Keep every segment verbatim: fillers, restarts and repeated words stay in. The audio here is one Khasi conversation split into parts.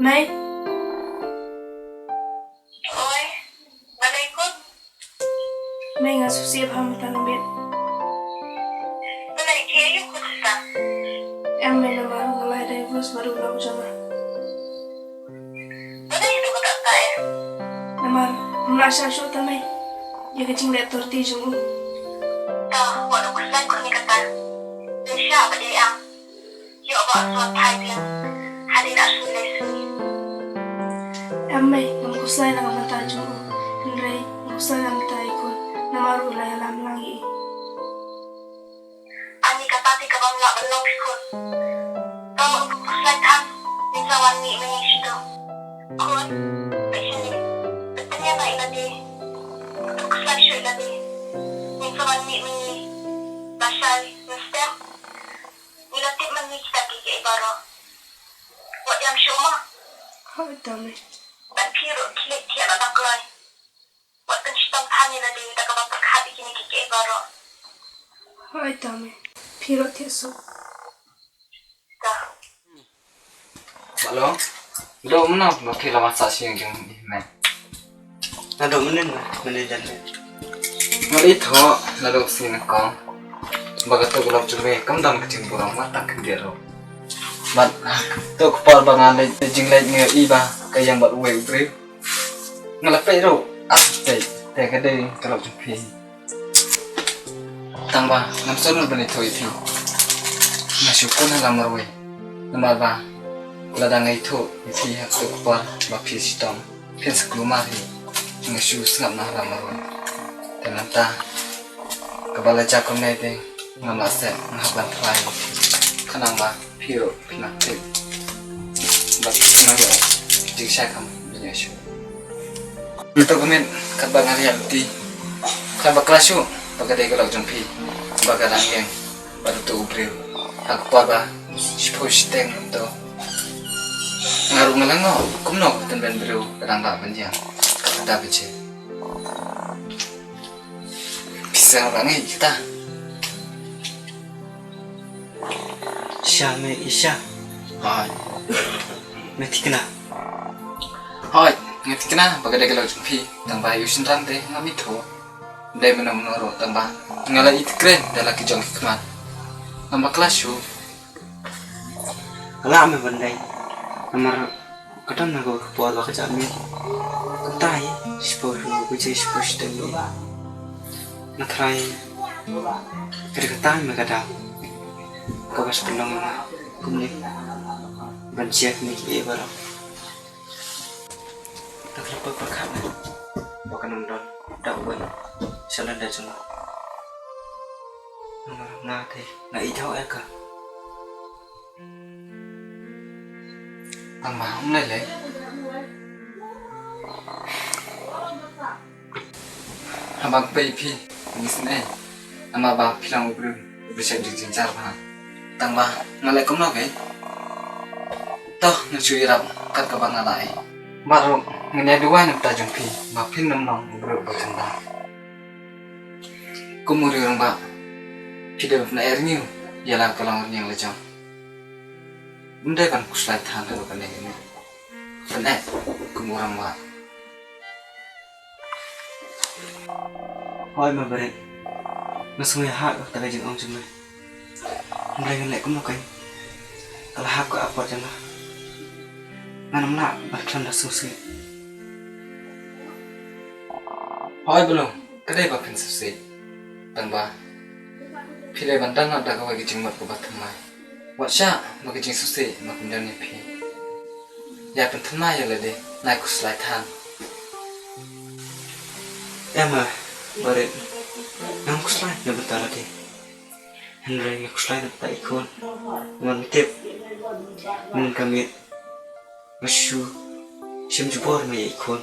Mei. Oi. Balei khun? Mei, nga sngewsih bha mynta ka miet. Balei, phi ïa ïoh khun mynta? Em mei, namar nga la divorce bad u lok jong nga. Balei haduh katta katta eh? Namar ym lah shah shuh te mei, ïa ka jingleh torti jong u. To wat khuslai khun ïa kata. Leit shah bad ïai am. Ïoh ba sngewthuh biang hadien ar sngi lai sngi. Em mei, ngam khuslai na ka bynta jong u, hynrei nga khuslai na ka bynta i khun, namar u la ïalam lang ïa i. Ani kata te kaba ym lah ban long phi khun. Tang ba u khuslai than, ngin sa wan mih ma ngi shito. Khun, peit shane, peit tynrai ïa lade. U khuslai shuh ïa lade. Ngin sa wan mih ma ngi. Lashai ngin step. Ngi la tip ma ngi kita kiei kiei baroh. Wat ïam shuh mo. Hooid to mei. Bad phi ruh khie leit thiah noh da kloi. Wat pynshitom than ïa lade da kaba pyrkhat ïa kine kiei kiei baroh. Hooid to mei. Phi ruh thiah suk. Ba long, dei mynno ba phi la wan sah sha ïing jong i mei? Naduh mynnin, mynnin jan mei. Nga la ithuh naduh ka sngi nyngkong ba kato ka lok jong mei kam don ka jingburom wat tang khyndiat ruh. Bad kato ka por ba nga leit jingleit nga ïohi ba ka ïeng bad uwei u briew. Nga la peit ruh, ah, peit, te ka dei ka lok jong phi. Tang ba ngam sngewsih ban ïathuh ïa phi. Nga shu kun ha la marwei. Namar ba lada nga ïathuh ïa phi ha kato ka por ba phi shitom, phin sa kulmar hi. Nga shu sngap na ha la marwei. Te mynta kaba la jia kumne te ngam lah seh, nga hap ban phla ïa phi. Khnang ba phi ruh phin nang tip. Bad phin nang ïoh jingshakhmat ban ïoh shuh. Nangta ka miet katba nga la ïaid lynti, khlem bakla shuh ba ka dei ka lok jong phi ba ka dang ïeng bad uto u briew. Ha ka por ba shiphew shiteng mynta, nga ruh nga la ngop kumno ka tymmen briew ka dang lah ban ïeng kata ka jingeh. Phi sngewbha ngi kita. Sha mei, i sha. Hooid. Me thikna. Hooid, nga thikna ba ka dei ka lok jong phi, tang ba ïa u shynrang te ngam ithuh. Dei mynno mynno ruh tang ba nga la i kren da la ki jong ki khmat. Ngam bakla shuh. Ka lah me ban dei. Namar ka don na ka por ba ka jah miet. Ka tai shiphew, ka jia shiphew shiteng. Nga tharai ka dei ka tai me ka daw kaba shu pynlong ïa nga kumne ban jia kine kiei baroh. Nga tharai pyrkhat ne ba kan ym don da uwei sha lyndet jong nga. Namar nga te nga ithuh ïa ka. Tang ba ym lei lei. Haba phi, ngi sngew namar ba phi long u briew uba shait jingjynjar bha. Tang ba nga leh kumno kei? To, nga shu ïarap kat kaba nga lah ei. Bad ruh ngin ïa duwai na ka bynta jong phi ba phin nym long u briew uba khyndai. Kum u riew rangbah, phi dei ban pynïaid rngiew ïa la ka longrynïeng la jong. Ym dei ban khuslai than haduh kane kane. Pynïaid kum u rangbah. Hooid ma Barit, nga sngewbha ha kata ka jingong jong me. Hynrei ngan leh kumno keiñ? Ka la hap ka apot jong nga. Ngan ym lah ban khlem da sngewsih. Hooid Blung, ka dei ba phin sngewsih. Tang ba phi dei ban don noh da kawei ka jingmut kaba thymmai. Wat shah ba ka jingsngewsih ba kin don ïa phi. Ïa pynthymmai ïa lade, nai khuslai than. Em ma Barit, ngam khuslai na bynta lade. Hynrei nga khuslai na bynta i khun. Nga tip mynta ka miet nga shu shim jubor ma ïa i khun.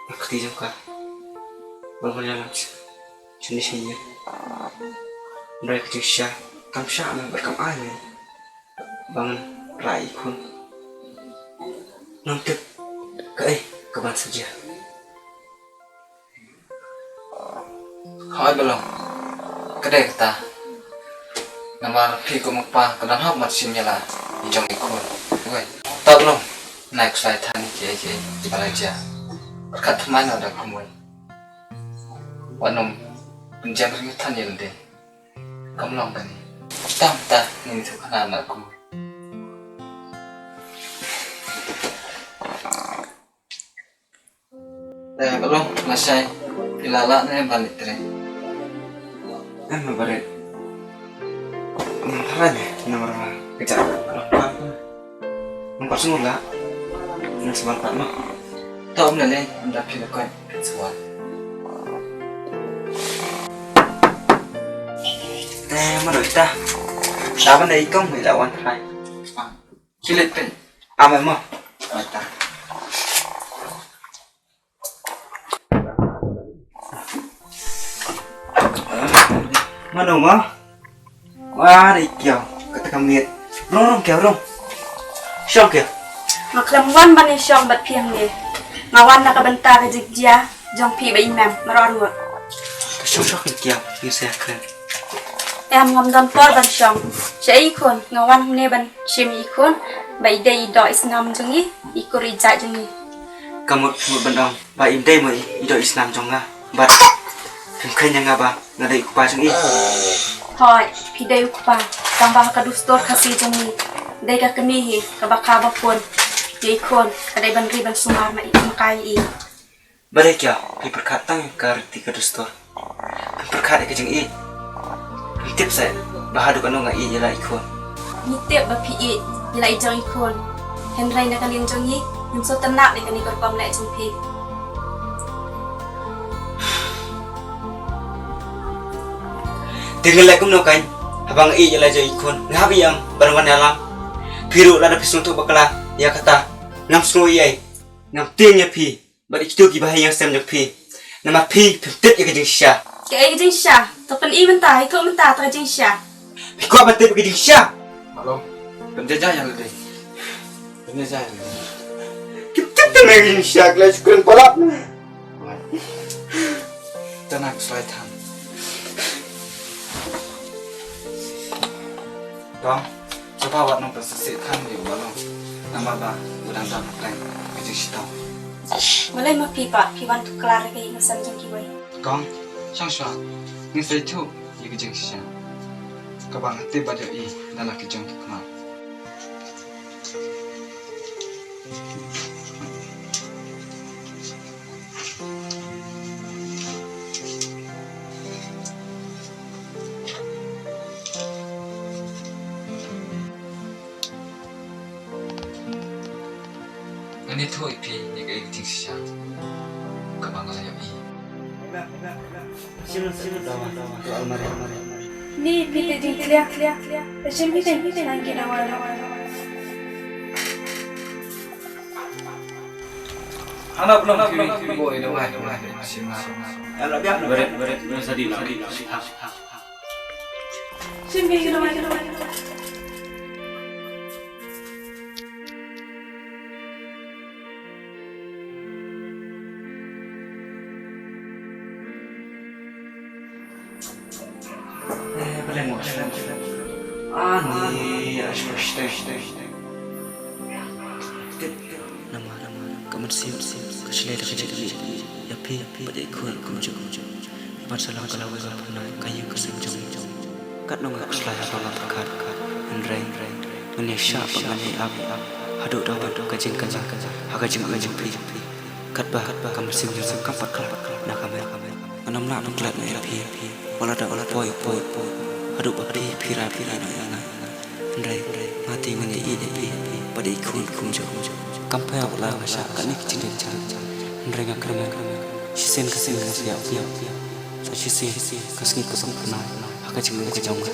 Nga kti jong ka. Ba ngan ïalam shane shane. Hynrei ka jingshisha kam shah me bad kam ai me ba ngan rah i khun. Ngam tip kaei kaban sa jia. Hooid Blung, ka dei kata. Namar phi kum u kpa ka don hok ban shim ïa la i jong i khun. Wei, ta Blung. Nai khuslai than ïa kiei kiei kiba la jia. Pyrkhat thymmai noh da kumwei. Wat nym pynjem ring than ïa lade. Kam long kane. Tam ta ngin ïathuh khana na kumwei. Eh, ba long, lashai. Phi la lah ne ban leit trei? Em, ba rit. Ym, haba ne, namar ba ka jaka ka long pang. Ngam pat sngewlah. Ngan sa wan pat noh. To ym lei lei, ynda phi la koit, phin sa wan. Te, mano ita? Sa ban dei kong, ngi la wan trai. Phi leit peit. Am, em, mo. Ata. Mano mo? Wa, dei kiaw. Kata ka miet. Rung, rung kiaw, rung. Shong kiaw. Nga khlem wan ban ïashong bad phi hangne. Nga wan na ka bynta ka jingjia jong phi bad i mem, marwar ngut. Ka shong shong kiaw, ïa sa kren. Em, ngam don por ban shong. Shaei i khun, nga wan hangne ban shim i khun, ba i dei i doh i snam jong i, i kur i jait jong i. Ka mut, mut ban ong ba im dei mo i, i doh i snam jong nga. Bad phim kheiñ ïa nga ba nga dei u kpa jong i. Hooid, phi dei u kpa. Tang ba ha ka dustur Khasi jong ngi, dei ka kmie hi kaba kha ba pun ïa i khun, ka dei ban ri ban sumar ma i, ma ka ïa i. Ba dei kiaw, phi pyrkhat tang ïa ka riti ka dustur. Phi pyrkhat ïa ka jingïeit. Phi tip seh ba haduh katno nga ïeit ïa la i khun. Ngi tip ba phi ïeit ïa la i jong i khun. Hynrei na ka liang jong ngi, ngim sngewtynnat ïa kane ka rukom leh jong phi. Te nga leh kumno keiñ, haba nga ïeit ïa la i jong i khun, nga hap ïa ban wan ïalam. Phi ruh lada phi sngewthuh bakla ïa kata, ngam sngew ei ei. Ngam tieng ïa phi bad ïa kito kiba ha ïing ha sem jong phi. Namar phi phim tip ïa ka jingshisha. Kaei ka jingshisha? To pyni mynta, ïathuh mynta to ka jingshisha. Phi kwah ban tip ïa ka jingshisha? Malo. Pynjaja ïa lade. Pynjaja ïa lade. Kim tip tang ïa ka jingshisha, ka la shu kren palat. Tang na khuslai than. Kong, sngewbha wat nang pynsngewsih than ïa u Balong. Namar ba u dang don ha ka jingshitom. Balei ma phi pat phi wan tuklar ïa ka ïing ka sem jong kiwei? Kong, shong shwa. Ngin sa ïathuh ïa ka jingshisha kaba nga tip ba ïohi da la ki jong ki kmie. Ngan ïathuh ïa phi ïa ka jingshisha kaba nga la ïohi. Ni phi te jingtlia. Te shim phi te nang ki dawai. Hana pnong ki ki boi dawai. Shim na. Beret beret beret sadi na. Shim phi ki dawai. Namar, namar, ka mynsiem, ka shlei da ka jingïeit ïa phi bad ïa i khun kumjuh. Ban sa long ka lawei ka phyrnai ka ïing ka sem jong ngi. Katno nga khuslai haba nga pyrkhat, hynrei ngan ïa shah bad ngan ïa ap haduh da wan ka jingkynmaw ha ka jingim jong phi. Katba ka mynsiem jong nga kam pat khlad na ka met. Ngan ym lah ban klet noh ïa phi wat la da u poi u poi haduh ba phi phi rai phi rai noh ïa nga. Hynrei nga te ngan ïa ïeit ïa phi bad ïa i khun kumjuh. Kam pher la nga shah kane ka jingjynjar, hynrei nga kyrmen shisien ka sngi nga sa ïa phi. Sa shisien ka sngi ka song phyrnai ha ka jingim ka jong nga.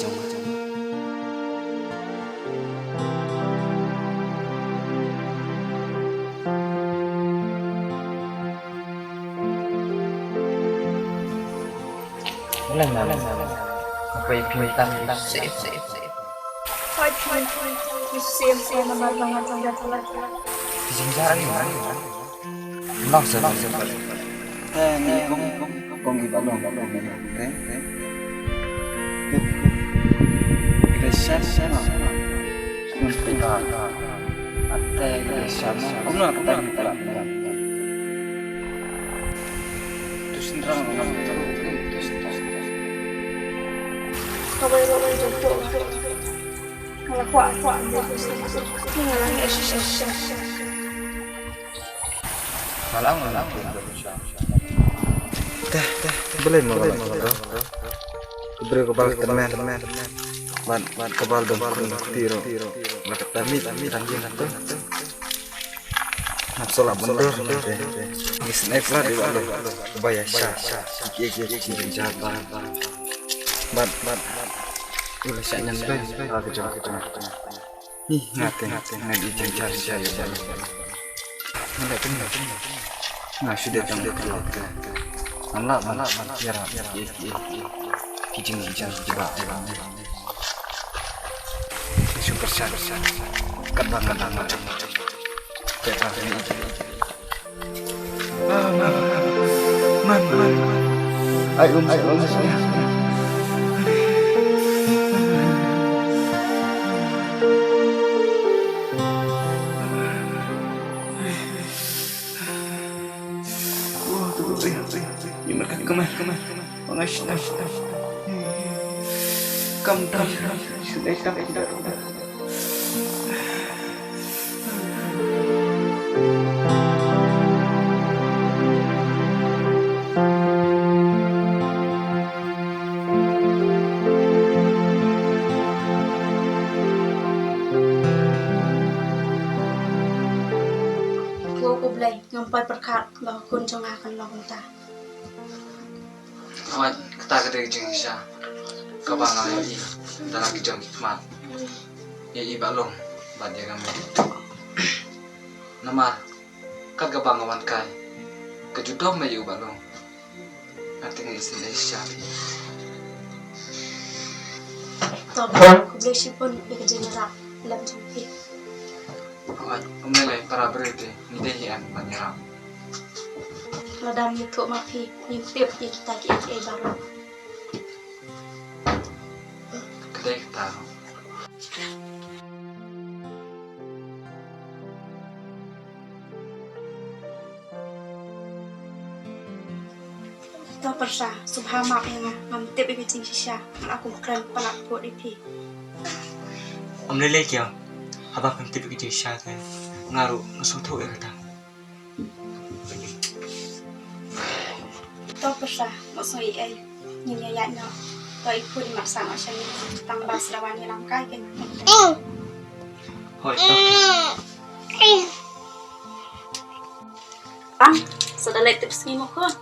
Leng leng. Ka pei phi tam sep sep. Hoi phi phi sep sep namar ba nga jong da tala. Phi jingjar ni man. Nang sep sep. Eh, ni kong kong ki ba long ba long ni. Te te. Kita sep sep. Kita. Ate, ate, sama. Kumno kata ni pula? Tu sendrang, tu sendrang. Kawai, kawai, jom tu. Ngala kwah, kwah, ambil tu sendrang. Ni ngala ni, sha, sha, sha, sha. Malang, malang. Teh, teh, balei ma balei ma balei. Briew ka bal tymmen, tymmen. Bad, bad ka bal dum khun dum kti ruh. Bad ka tami, tami, tami na tu. Nap sola bundur, teh. Ngi sniper di balo. Ba ïa sha, sha. Ki, ki, ki, ki, jar, jar, jar. Bad, bad, bad. Ula sha nyan bai, ula ka jong, ka jong. Ih, nga te, nga te, nga di jynjar sha ïa ba. Nga la kynmaw, nga shu dei tang ka la ka. Ngam lah ban ïarap ïa ki, ki, ki, ki jingjynjar kiba, kiba. Ki shu pyrshah, pyrshah. Katba, katba, katba. Te tang ni. Ah, man, man, man, man. Ai, um, ai, um, ai, um. Wah, tu, tu, tu, tu. Ni mereka kemana, kemana, kemana? Kam dam, dam, dam. Ko U Blei, ngam poi pyrkhat ba ka khun jong nga kan long kumta. Hooid, kata ka dei ka jingshisha kaba nga ïohi da la ki jong ki khmat. Ïa i Bah Long bad ïa ka mei. Namar kat kaba nga wan kai, ka ju dom ma ïa u Bah Long. Nga te nga isynei shisha. To, khublei shibun ïa ka jingïarap lem jong phi. Hooid, ym lei lei, para briew te ngi dei hi em ban ïarap. Lada ngim ïathuh ma phi, ngim tip ïa kita kiei kiei baroh. Ka dei kata ruh. To pyrsa, sngewbha map ïa nga, ngam tip ïa ka jingshisha, nga la kum kren palat bud ïa phi. Ym lei lei Kiaw, haba phim tip ïa ka jingshisha te, nga ruh nga sngewthuh ïa kata. To pyrsa, mut sngew ei ei, ngin ïa ïaid noh. To i khun mat sa noh sha ngi, tang ba sdang wan ïalam kai kein. Hooid, to. Pang, sa da leit tip sngi mo khun.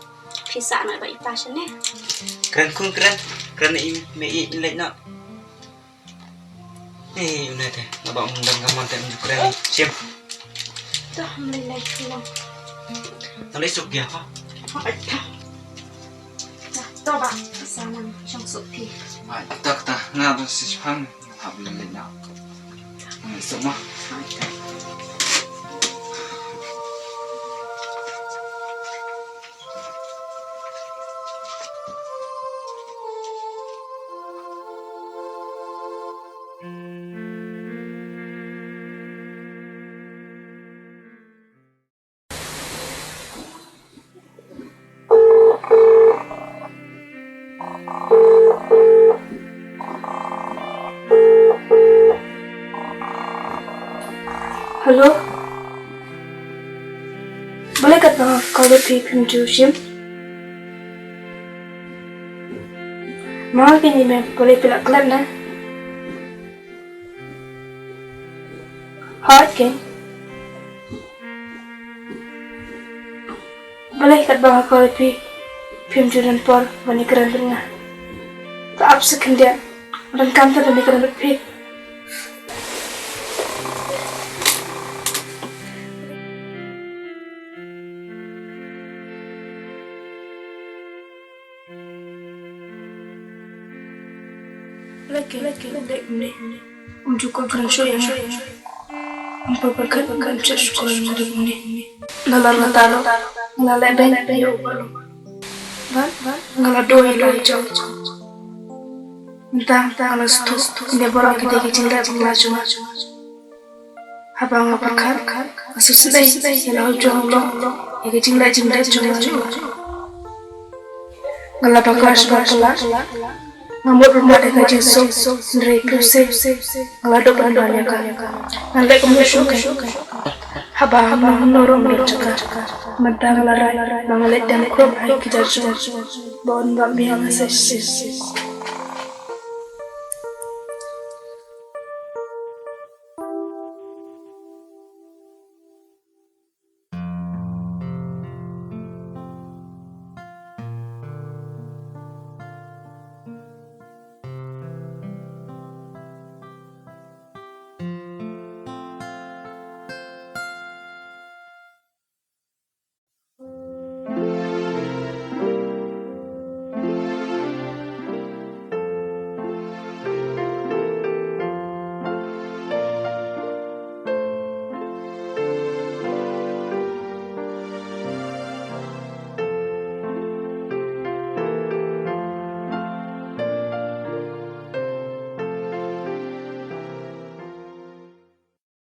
Phi sah noh bad i pa shane. Kren khun kren, kren i mei i leit noh. Ei, une te, naba ym don ka mon te ym ju kren shim. Dah, ym lei lei shuh. Nang leit suk ïa ka. Ha, ai ta. Dah, to ba, sa nang shong suk phi. Ai ta, ta, nga ba si shang, hap lei lei na. Nang leit suk ma. Ai ta. Hello? Balei katba nga call ïa phi phim ju shim? Ma nga kynmaw, balei phi la klet ne? Hooid keiñ. Balei katba nga call ïa phi phim ju don por ban ïakren bad nga? Ka ap sa khyndiat, donkam te ban ïakren bad phi. Lei keiñ, lei keiñ, lei keiñ. Um ju kren shuh ïa nga. Um pyrkhat, um ju kren shuh ïa nga. Lada nga tharai nga la leh beiñ ïa u Bah Long, nga la duh ïa la jong. Mynta nga la sngewthuh ïa baroh kita ki jingleh ba nga la jngai. Haba nga pyrkhat, nga sngewsynei ïa la u jong long, ïa ka jingleh jingdep jong nga ruh. Nga la bakla sha ba pala, nga mut ban mad ïa ka jingsuk, hynrei phi sngewsih, nga la dup ban wan ïa ka. Nga leh kumno shuh kein? Haba hangno hangno ruh ym don jaka. Mynta nga la rai ba nga leit dem khrum ha ki jait shnong ba un bam ïa nga sa shisien.